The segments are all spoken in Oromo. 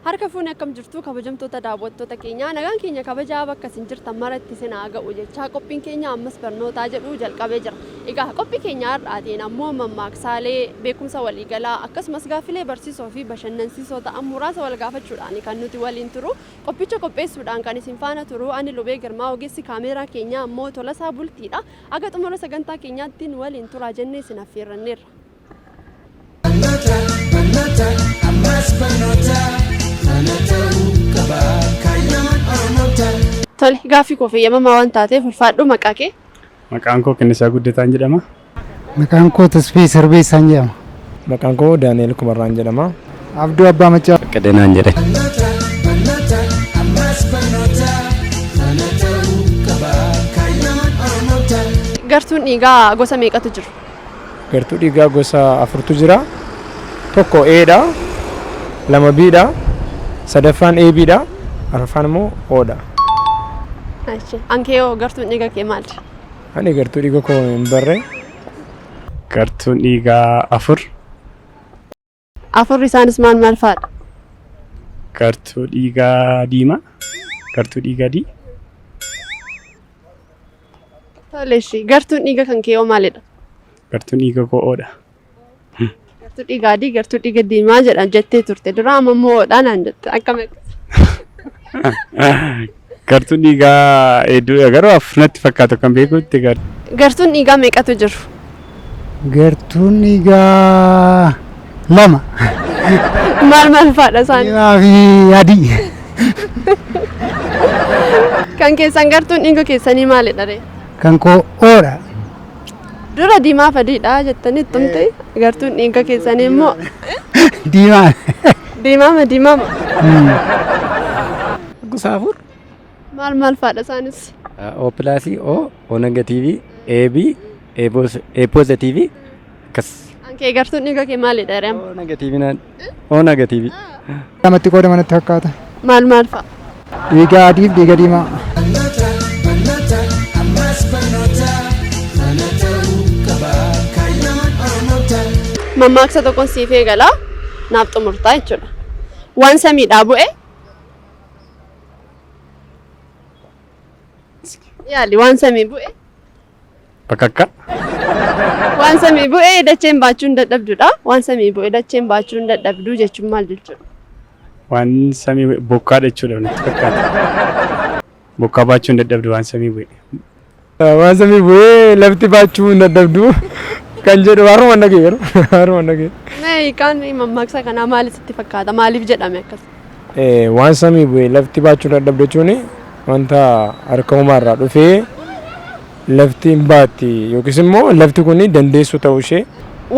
Harka fuune akkam jirtu kabajamtoota daawwattoota keenyaa nagaan keenya kabajaa bakka isin jirtan maratti isin haa ga'u jechaa qophiin keenya ammas barnootaa jedhu jalqabee jira. Egaa qophii keenya har'aatiin ammoo mammaaksaalee, beekumsa waliigalaa akkasumas gaaffilee barsiisoo fi bashannansiisoo ta'an muraasa wal gaafachuudhaan kan nuti waliin turu. Qophicha qopheessuudhaan kan isin faana turu ani Lubee Girmaa ogeessi kaameeraa keenyaa ammoo Tolasaa Bultiidha. Haga xumura sagantaa keenyaatti nu waliin turaa jennee isin affeerranneerra. Barnoota, barnoota, ammas barnoota, kana ta'uu qaba kaayyoon Oromoota. Tole, gaaffii koof eeyyamamaa waan taateef ulfaadhu maqaa kee? Maqaan koo Kennisaa Guddataan jedhama. Maqaan koo Tasfee Sarbeessaan jedhama. Maqaan koo Daani'el Kumarraan jedhama. Abduu Abbaa Maccaa. Faqqadee naan jedhe. Barnoota, barnoota, ammas barnoota, kana ta'uu qaba kaayyoon Oromoota. Gartuun dhiigaa gosa meeqatu jiru? Gartuu dhiigaa gosa afurtu jira. Tokko A dha, lama B dha, sadaffaan AB dha, arfaffaan immoo O dha. Achi. Ankee hoo gartuun dhiiga kee maali? Ani gartuu dhiiga koo hin barre. Gartuun dhiigaa afur. Afurri isaanis maal maal fa'aadha? Gartuu dhiigaa diimaa. Gartuu dhiigaa adii. Tole ishii. Gartuun dhiiga kan kee hoo maalidha? Gartuun dhiiga koo O'dha. Gartuu dhiiga adii, gartuu dhiiga diimaa jedha jettee turte. Dura amma immoo O'dha naan jette. Akkam akkas? Gartuun dhiigaa hedduudha garuu afur natti fakkaatu kan beekutti gar- Gartuun dhiigaa meeqatu jiru? Gartuun dhiigaa lama. Maal maal fa'aadha isaan? Diimaa fi adii. Kan keessan gartuun dhiiga keessanii maalidha ree? Kan koo oodha. Dura diimaa fi adiidha jettanii tumte gartuun dhiiga keessanii immoo Diimaa. diimaama diimaama. Gosa afur. Maal maal fa'aadha isaanis? O pilaasii O, O negatiivii, AB, A poozitiivii akkas. Ankee gartuun dhiiga kee maalidha ree? O negatiivii naan. O negatiivii. Lamatti qoodama natti fakkaata. Maal maal fa'a? Dhiiga adii fi dhiiga diimaa. Barnoota, barnoota, ammas barnoota, kana ta'uu qaba kaayyoon Oromoota. Mammaaksa tokkoon siif eegala naaf xumurtaa jechuudha. Waan samiidhaa bu'e yaali waan samii bu'e Bakakka. waan samii bu'e dacheen baachuu hin dadhabdudha. Waan samii bu'e dacheen baachuu hin dadhabdu jechuun maal jechuudha? Waan samii bu'e bokkaadha jechuudha natti fakkaata. Bokkaa baachuu hin dadhabdu waan samii bu'e. Waan samii bu'ee lafti baachuu hin dadhabdu kan jedhu haruma dhagee garuu haruma dhagee. Mee hiikaan mammaaksa kanaa maal sitti fakkaata? Maaliif jedhame akkas? Waan samii bu'e lafti baachuu hin dadhabdu jechuun wanta harka uumaarraa dhufee lafti hin baatti yookiis immoo lafti kun dandeessuu ta'uu ishee.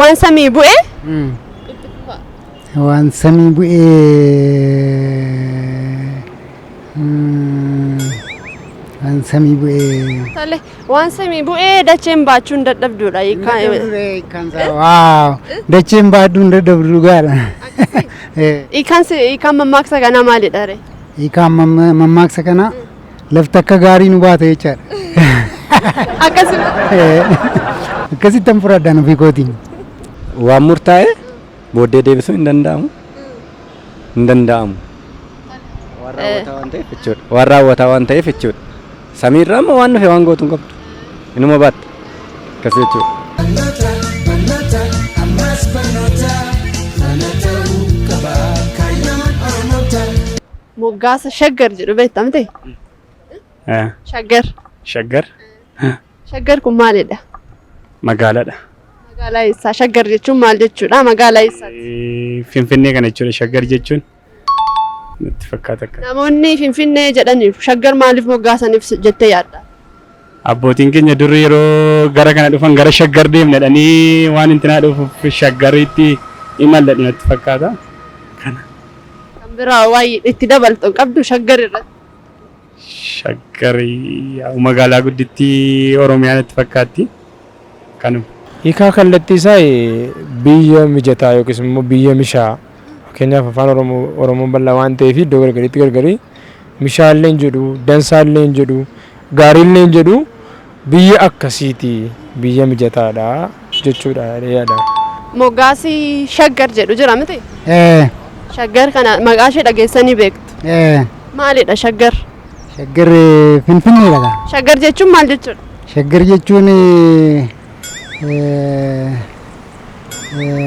Waan samii bu'e Waan samii bu'ee waan samii bu'ee. Tole waan samii bu'ee dacheen baachuu hin dadhabduudha. Hiikkaan isaa waaw dacheen baadhuu hin dadhabdu dhugaadha. Hiikkaan hiikkaan mammaaksa kanaa maalidha ree? Hiikaan mammaaksa kanaa lafti akka gaarii nu baata jechaadha. Akkasuma. Akkasittan fudhadhaan ofii kootiin. Waan murtaa'e booddee deebisuun hin danda'amu. Hin danda'amu. Waan raawwataa waan ta'eef jechuudha. Waan raawwataa waan ta'eef jechuudha. Samiirraa immoo waan dhufe waan gootu hin qabdu. Inuma baatta. Akkas jechuudha. Barnoota, barnoota, ammas barnoota, kana ta'uu qaba kaayyoon Oromoota. Moggaasa shaggar jedhu beektaa miti? Shaggar. Shaggar Shaggar kun maalidha? magaalaadha. Magaalaa eessaa? Shaggar jechuun maal jechuudha? Magaalaa eessaati? Finfinnee kana jechuudha. Shaggar jechuun natti fakkaata akka. Namoonni Finfinnee jedhaniif shaggar maaliif moggaasaniif jettee yaadda? Abbootiin keenya dur yeroo gara kana dhufan gara shaggar deemna jedhanii waan intinaa dhufuuf shaggaritti imalladhu natti fakkaata. Kana. Kan biraa waa'ee itti dabaltu hin qabdu shaggar irratti. Shaggar magaalaa guddittii Oromiyaa natti fakkaatti. Kanuma. Hiikaa kallattii isaa biyya mijataa yookiis immoo biyya mishaa fakkeenyaaf afaan Oromoo Oromoon bal'aa waan ta'eef iddoo gargariitti gargarii mishaallee hin jedhu dansaallee hin jedhu gaariillee hin jedhu biyya akkasiiti biyya mijataadha jechuudha jedhee yaada. Moggaasi shaggar jedhu jira miti? Ee. Shaggar kana maqaa ishee dhageessanii beektu. Maalidha shaggar? Shaggar Finfinneedha kaa. Shaggar jechuun maal jechuudha? Shaggar jechuun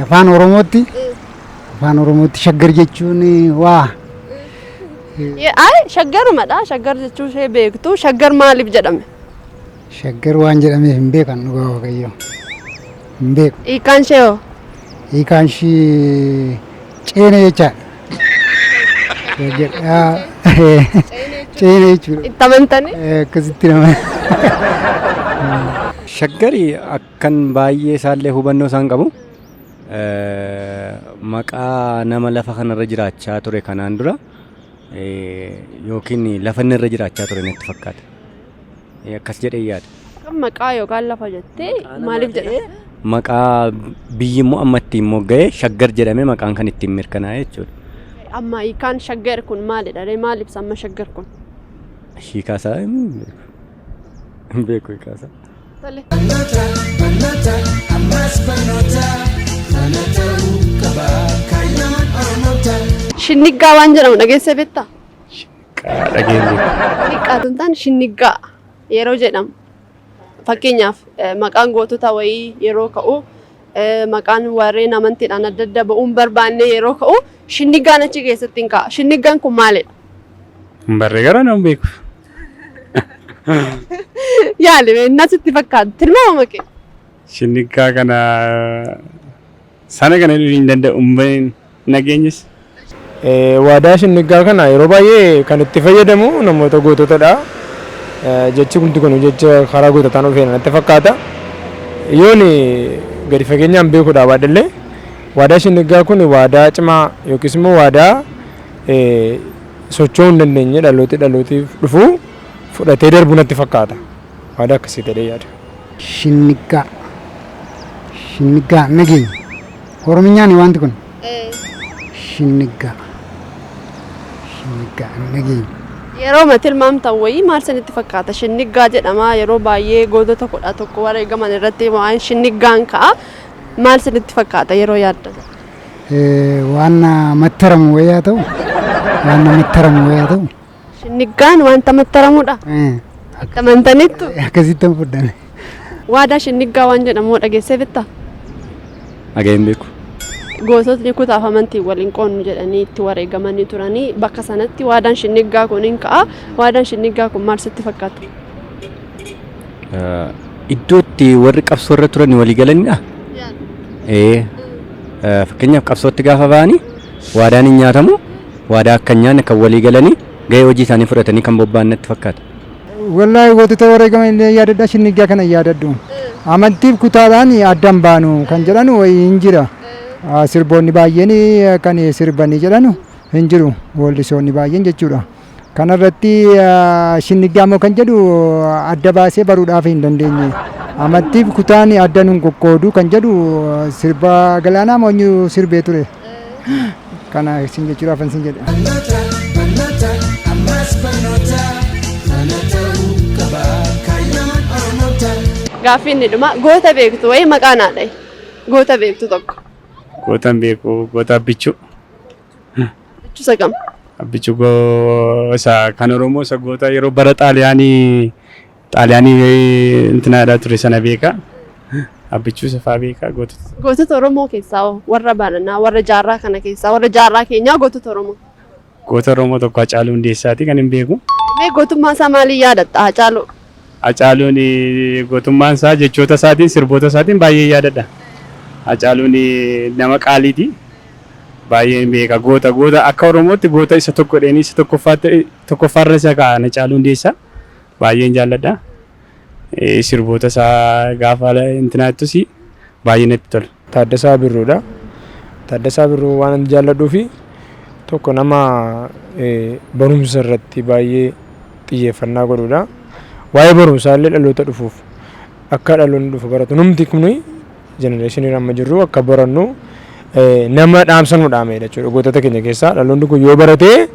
afaan Oromootti shaggar jechuun waa. Ay shaggarumadha. Shaggar jechuu ishee beektu. Shaggar maaliif jedhame? Shaggar waan jedhameef hin beekan dhugaa Waaqayyo. Hin beeku. Hiikaan ishee hoo? Hiikaan ishii ceene jechaadha. Ceene jechuudha. Itti amantanii? Akkasitti nama. Shaggari akkan baay'ee isaallee hubannoo isaan qabu maqaa nama lafa kanarra jiraachaa ture kanaan dura yookiin lafa inni irra jiraachaa ture natti fakkaata. Akkas jedhee yaada. Kan maqaa yookaan lafa jettee maaliif jedhame? Maqaa biyyi immoo amma ittiin mogga'e shaggar jedhamee maqaan kan ittiin mirkanaa'e jechuudha. Amma hiikaan shaggar kun maalidha? Maal ibsa amma shaggar kun? Hiikaa isaa hin beeku. Hin beeku hiikaa isaa. Tole. Barnoota, barnoota, ammas barnoota. Kana ta'uu qaba kaayyoon Oromoota. Shinniggaa waan jedhamu dhageessee beektaa? Dhageenye. Xiqqaatu hin taane shinniggaa yeroo jedhamu. Fakkeenyaaf maqaan gootota wayii yeroo ka'u maqaan warreen amantiidhaan adda adda ba'uun barbaanne yeroo ka'u shinniggaan achi keessatti hin ka'a. Shinniggaan kun maalidha? Hin barree garuu nama beeku. Yaali innaa sitti fakkaatu tilmaama kee. Shinniggaa kana sana kana hin danda'u hin nageenyis. Waadaa shinniggaa kana yeroo baay'ee kan itti fayyadamu namoota goototadha. Jechi kunti kun jecha karaa goototaan dhufee natti fakkaata. Yoon gadi fageenyaan beekuudha baadhallee waadaa shinniggaa kun waadaa cimaa yookiis immoo waadaa socho'uu hin dandeenye dhalooti dhalootiif dhufu fudhatee darbu natti fakkaata. Waadaa akkasii ta'ee yaada. Shinniggaa. Shinniggaa nageenya. Oromiyyaan wanti kun. Shinniggaa. Shinniggaa nageenya. Yeroo tilmaamtan wayii maal sanitti fakkaata? Shinniggaa jedhama yeroo baay'ee gootota 11 wareegaman irratti waan shinniggaan ka'a. Maal sanitti fakkaata yeroo yaaddan? Waan mattaramu wayii haa ta'u. Waan mattaramu wayii haa ta'u. Shinniggaan wanta mattaramudha. Itti amantaniittu? Akkasitti fudhame. Waadaa shinniggaa waan jedhamu dhageessee beektaa? Dhaga'ee hin beeku. Goototni kutaaf amantii waliin qoonnu jedhanii itti wareegamanii turanii bakka sanatti waadaan shinniggaa kun hin ka'a. Waadaan shinniggaa kun maal sitti fakkaata? Iddoo itti warri qabsoo irra turan walii galanidha. Fakkeenyaaf qabsootti gaafa ba'anii waadaan hin nyaatamu waadaa akka hin nyaanne kan walii galanii gahee hojii isaanii fudhatanii kan bobba'an natti fakkaata. Wallaahi gootota wareegaman illee yaadadha shinniggaa kana yaadadhu. Amantiif kutaadhaan addan baanu kan jedhan wayii hin jira. Sirboonni baay'een kan sirbanii jedhan hin jiru weellisoonni baay'een jechuudha. Kanarratti shinniggaa immoo kan jedhu adda baasee baruudhaaf hin dandeenye. Amantiif kutaan adda nun qoqqoodu kan jedhu sirba Galaanaa Moonyuu sirbee ture. Kana isin jechuudhaaf isin jedha. Barnoota, barnoota, ammas barnoota. Kana ta'uu qaba kaayyoon Oromoota. Gaaffii inni dhuma goota beektu wayii maqaa naa dhahi. Goota beektu tokko. Goota hin beeku goota Abbichuu. Abbichuu isa kam? Abbichuu isa kan Oromoo isa goota yeroo bara Xaaliyaanii intinaadhaa ture sana beeka. Abbichuu isa fa'aa beeka gootota. Gootota Oromoo keessaa hoo warra baranaa warra jaarraa kana keessaa warra jaarraa keenyaa gootota Oromoo. Goota Oromoo tokko Hacaaluu Hundeessaati kan hin beeku. Mee gootummaa isaa maaliin yaadatta Hacaaluu? Hacaaluun gootummaan isaa jechoota isaatiin sirboota isaatiin baay'ee yaadadha. Hacaaluun nama qaaliiti. Baay'ee beeka goota goota akka Oromootti goota isa tokko dheenii isa tokkoffaarra isa kaa'an Hacaaluu Hundeessaa baay'een jaalladha. Sirboota isaa gaafa intinaattus baay'ee natti tola. Taaddasaa Birruudha. Taaddasaa Birruu waan ani jaalladhuu fi tokko nama barumsa irratti baay'ee xiyyeeffannaa godhudha. Waa'ee barumsaa illee dhaloota dhufuuf akka dhaloonni dhufu baratu numti kun jenereeshinii amma jirru akka barannu nama dhaamsa nu dhaamedha jechuudha. Gootota keenya keessaa dhaloonni kun yoo baratee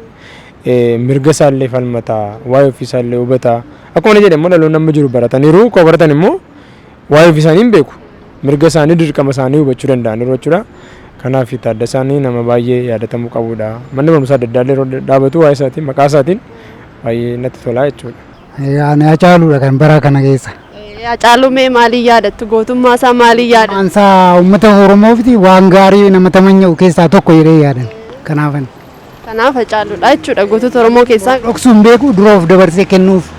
mirga isaallee falmata, waa'ee ofii isaallee hubata. Akkuma inni jedhe immoo dhaloonni amma jiru barataniiru, koo baratan immoo waa'ee ofii isaanii hin beeku. Mirga isaanii dirqama isaanii hubachuu danda'aniiru jechuudha. Kanaaf Taaddasaan nama baay'ee yaadatamuu qabudha. Manni barumsaa adda addaa illee yeroo dhaabatu waa'ee isaatiin maqaa isaatiin baay'ee natti tola jechuudha. Ani Hacaaluudha kan bara kana keessa. Hacaaluu mee maaliin yaadattu? Gootummaa isaa maaliin yaadattu? Ansaa uummata Oromoofti waan gaarii nama tamanya'u keessaa tokko jedhee yaadan. Kanaafan. Kanaaf Hacaaluudha jechuudha gootota Oromoo keessaa. Dhoksuun beeku dura of dabarsee kennuuf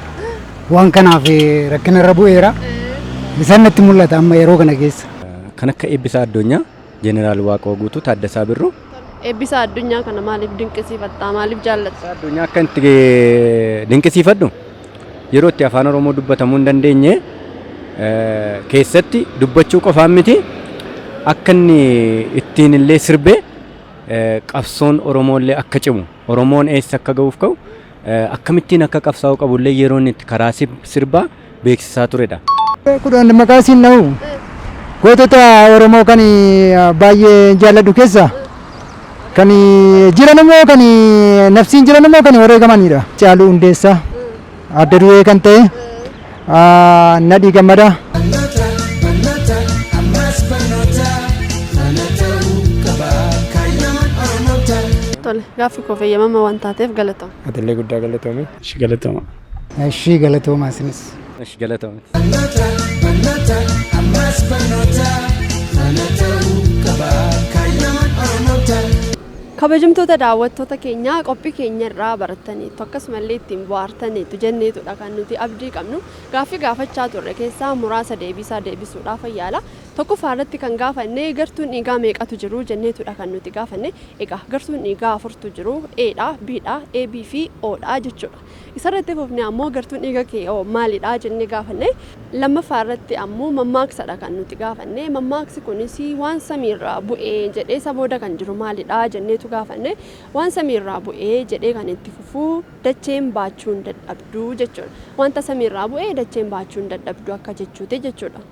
waan kanaaf rakkina irra bu'eera. Isaan natti mul'ata amma yeroo kana keessa. Kan akka Eebbisaa Addunyaa, Jeneraal Waaqoo Guutuu, Taaddasaa Birruu. Eebbisaa Addunyaa kana maaliif dinqisiifatta? Maaliif jaallatta? Addunyaa akka itti dinqisiifadhu yeroo itti afaan Oromoo dubbatamuu hin dandeenye keessatti dubbachuu qofaan miti akka inni ittiin illee sirbee qabsoon Oromoo illee akka cimu Oromoon eessa akka ga'uuf ka'u akkamittiin akka qabsaa'uu qabu illee yeroo inni itti karaa sirbaa beeksisaa turedha. Kudhan maqaa siin dha'u gootota Oromoo kan baay'ee jaalladhu keessa kan jiran immoo kan nafsiin jiran immoo kan wareegamanidha. Caaluu Hundeessaa adda duree kan ta'e Nadhii Gammadaa. Barnoota, barnoota, ammas barnoota. Kana ta'uu qaba kaayyoon Oromoota. Tole gaaffii koo fayyamama waan taateef galatoomi. Atillee guddaa galatoomi. Ishi galatoomaa. Ishii galatoomaa isinis. Ishi galatoomi. Barnoota, barnoota, ammas barnoota. Kana ta'uu qaba kaayyoon Oromoota. Kabajamtoota daawwattoota keenyaa qophii keenya irraa barattaniitu akkasumallee ittiin bohaartaniitu jenneetudha kan nuti abdii qabnu. Gaaffii gaafachaa turre keessaa muraasa deebisaa deebisuudhaaf yaala. Tokkoffaa irratti kan gaafanne gartuun dhiigaa meeqatu jiru jenneetudha kan nuti gaafanne. Egaa gartuun dhiigaa afurtu jiru A dha, B dha, A, B fi O dha jechuudha. Isarratti fufne ammoo gartuun dhiiga kee maalidha jennee gaafanne. Lammaffaa irratti ammoo mammaaksadha kan nuti gaafanne. Mammaaksi kunis waan samiirraa bu'ee jedhee isa booda kan jiru maalidha jenneetu gaafanne. Waan samiirraa bu'ee jedhee kan itti fufuu dacheen baachuun dadhabduu jechuudha. Wanta samiirraa bu'ee dacheen baachuun dadhabduu akka jechuuti jechuudha.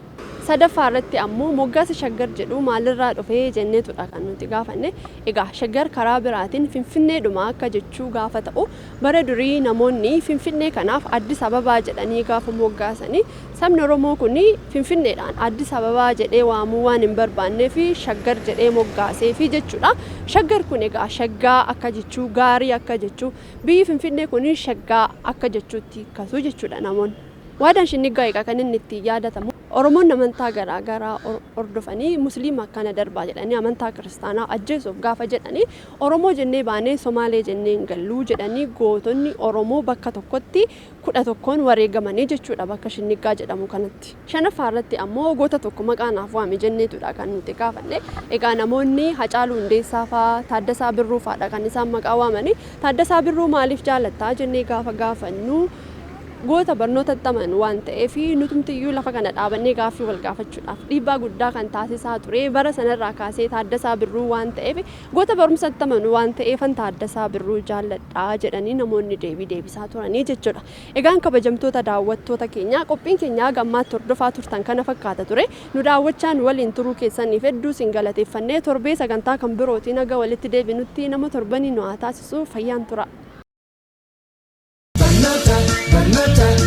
Sadaffaa irratti ammoo moggaasa shaggar jedhu maalirraa dhufee jenneetudha kan nuti gaafanne. Egaa shaggar karaa biraatiin Finfinneedhuma akka jechuu gaafa ta'u bara durii namoonni Finfinnee kanaaf Addis Ababaa jedhanii gaafa moggaasanii sabni Oromoo kun Finfinneedhaan Addis Ababaa jedhee waamuu waan hin barbaanneef shaggar jedhee moggaaseefi jechuudha. Shaggar kun egaa shaggaa akka jechuu gaarii akka jechuu biyyi Finfinnee kun shaggaa akka jechuutti kasu jechuudha namoonni. Waadaan Shinniggaa egaa kan inni ittiin yaadatamu Oromoon amantaa garaa garaa hordofanii Musliima akkana darbaa jedhanii amantaa kiristaanaa ajjeesuuf gaafa jedhanii Oromoo jennee baanee Somaalee jennee hin galluu jedhanii gootonni Oromoo bakka tokkotti 11 wareegamanii jechuudha bakka Shinniggaa jedhamu kanatti. Shanaffaa irratti ammoo goota tokko maqaa naaf waami jenneetudha kan nuti gaafanne. Egaa namoonni Hacaaluu Hundeessaa faa Taaddasaa Birruu faadha kan isaan maqaa waamanii. Taaddasaa Birruu maaliif jaalattaa jennee gaafa gaafannu goota barnootatti amanu waan ta'eef nutumtiyyuu lafa kana dhaabannee gaaffii wal gaafachuudhaaf dhiibbaa guddaa kan taasisaa ture bara sanarraa kaasee Taaddasaa Birruu waan ta'eef goota barumsatti amanu waan ta'eefan Taaddasaa Birruu jaalladhaa jedhanii namoonni deebii deebisaa turanii jechuudha. Egaan kabajamtoota daawwattoota keenyaa qophiin keenyaa gammaatti hordofaa turtan kana fakkaata ture. Nu daawwachaan waliin turuu keessaniif hedduu isin galateeffannee torbee sagantaa kan birootiin haga walitti deebinutti nama torbanii nu haa taasisu fayyaan tura. Barnoota, barnoota.